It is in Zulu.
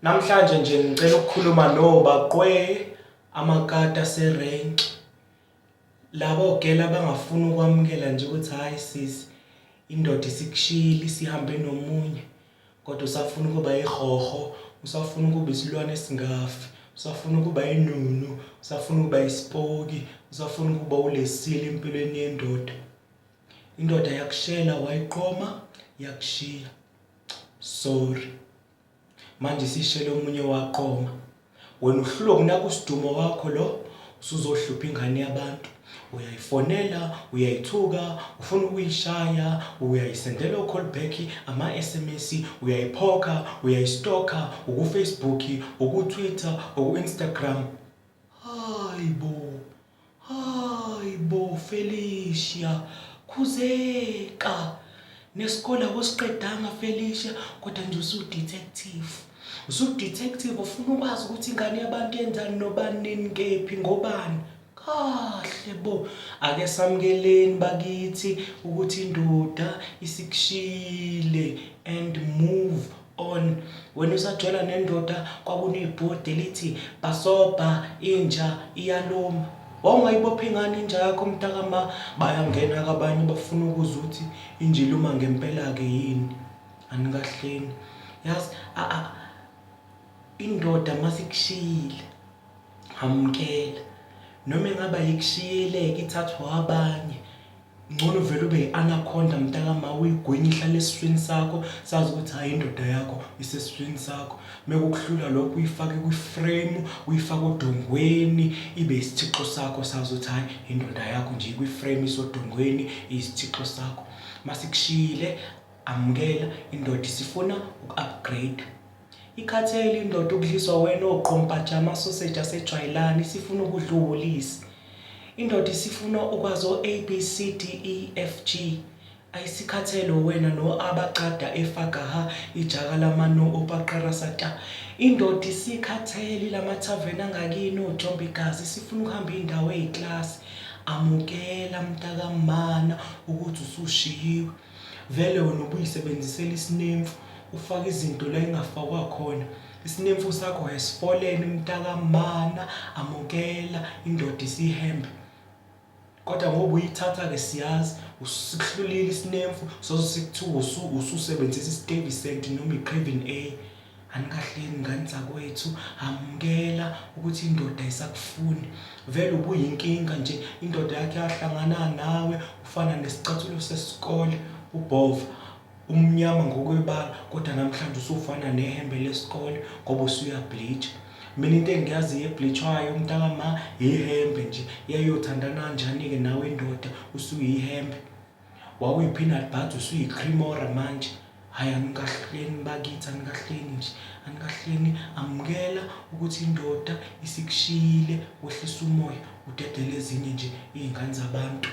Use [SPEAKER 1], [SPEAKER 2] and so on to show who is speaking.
[SPEAKER 1] Namhlanje nje ngicela ukukhuluma nobaqwe amakati aserenki. Labo gela abangafuni ukwamukela nje ukuthi hhayi sisi indoda isikushiyile isihambe nomunye kodwa usafuna ukuba ihhohho, usafuna ukuba isilwane esingafi, usafuna ukuba inunu, usafuna ukuba isipoki, usafuna ukuba ulesile empilweni yendoda. Indoda yakushela wayiqoma yakushiya. Sorry. Manje isishele omunye waqoma. Wena uhlulwa ukunaka usidumo wakho lo usuzohlupha ingane yabantu. Uyayifonela, uyayithuka, ufuna ukuyishaya, uyayisendela o-call back, ama-SMS, uyayiphokha, uyayistokha, uku-Facebook, uku-Twitter, uku-Instagram. Hayi bo. Hayi bo Felicia, khuzeka. Nesikole awusiqedanga Felicia, kodwa nje usu-detective. Usu-detective ufuna ukwazi ukuthi ingane yabantu yenzani nobani nini kephi ngobani. Kahle bo. Ake samukeleni bakithi ukuthi indoda isikushiyile and move on. Wena usajola nendoda kwakunebhodi elithi bhasobha inja iyaluma. Wawungayibopha ingane inja yakho mntakama? Bayangena kabanye bafuna ukuzwa ukuthi inja iluma ngempela-ke yini. Anikahleni. Yazi indoda masikushiyile amukela noma engaba yikushiyeleke ithathwa abanye. Ngcono vele ube yi-anaconda mntakama uyigwinye ihlale esiswini sakho sazi ukuthi hhayi indoda yakho isesiswini sakho. Mekukuhlula lokho uyifake kwi-frame uyifake odongweni ibe isithixo sakho sazi ukuthi hhayi indoda yakho nje ikwi-frame isodongweni iyisithixo sakho. Masikushiyile amukela indoda isifuna uku-upgrade. Ikhathele indoda ukudliswa wena oqompaja amasoseji asejwayelani isifuna ukudla uwolisi. Indoda isifuna ukwazi o-A B C D E F G. Ayisikhathele wena no abaqada efagaha ijaka lamano opaqarasa ta. Indoda isikhathele ilamathaveni angakini ojomba igazi isifuna ukuhamba iy'ndawo ey'klasi. Amukela mntakamana ukuthi usushiyiwe. Vele wena ubuyisebenzisela isinemfu ufake izinto la engafakwa khona. Isinemfu sakho has fallen mntakamana amukela indoda isihembe. Kodwa ngoba uyithatha-ke siyazi usikuhlulile isinemfu soze sikuthiwa ususebenzisa i-Stuyvesant noma i-Craven A. Anikahleni ngane zakwethu, amukela ukuthi indoda ayisakufuni. Vele ubuyinkinga nje, indoda yakhe yahlangana nawe ufana nesicathulo sesikole ubhova. Umnyama ngokwebala kodwa namhlanje usufana nehembe lesikole ngoba usuya-bleach-a. Mina into engiyaziyo e-bleach-wayo mntakama ihembe nje. Yayiyothandana kanjani-ke nawe indoda usuyihembe? Wawuyi-peanut butter usuyi-cremora manje. Hhayi anikahleni bakithi anikahleni nje anikahleni. Amukela ukuthi indoda isikushiyile wehlise umoya udedele ezinye nje iy'ngane zabantu.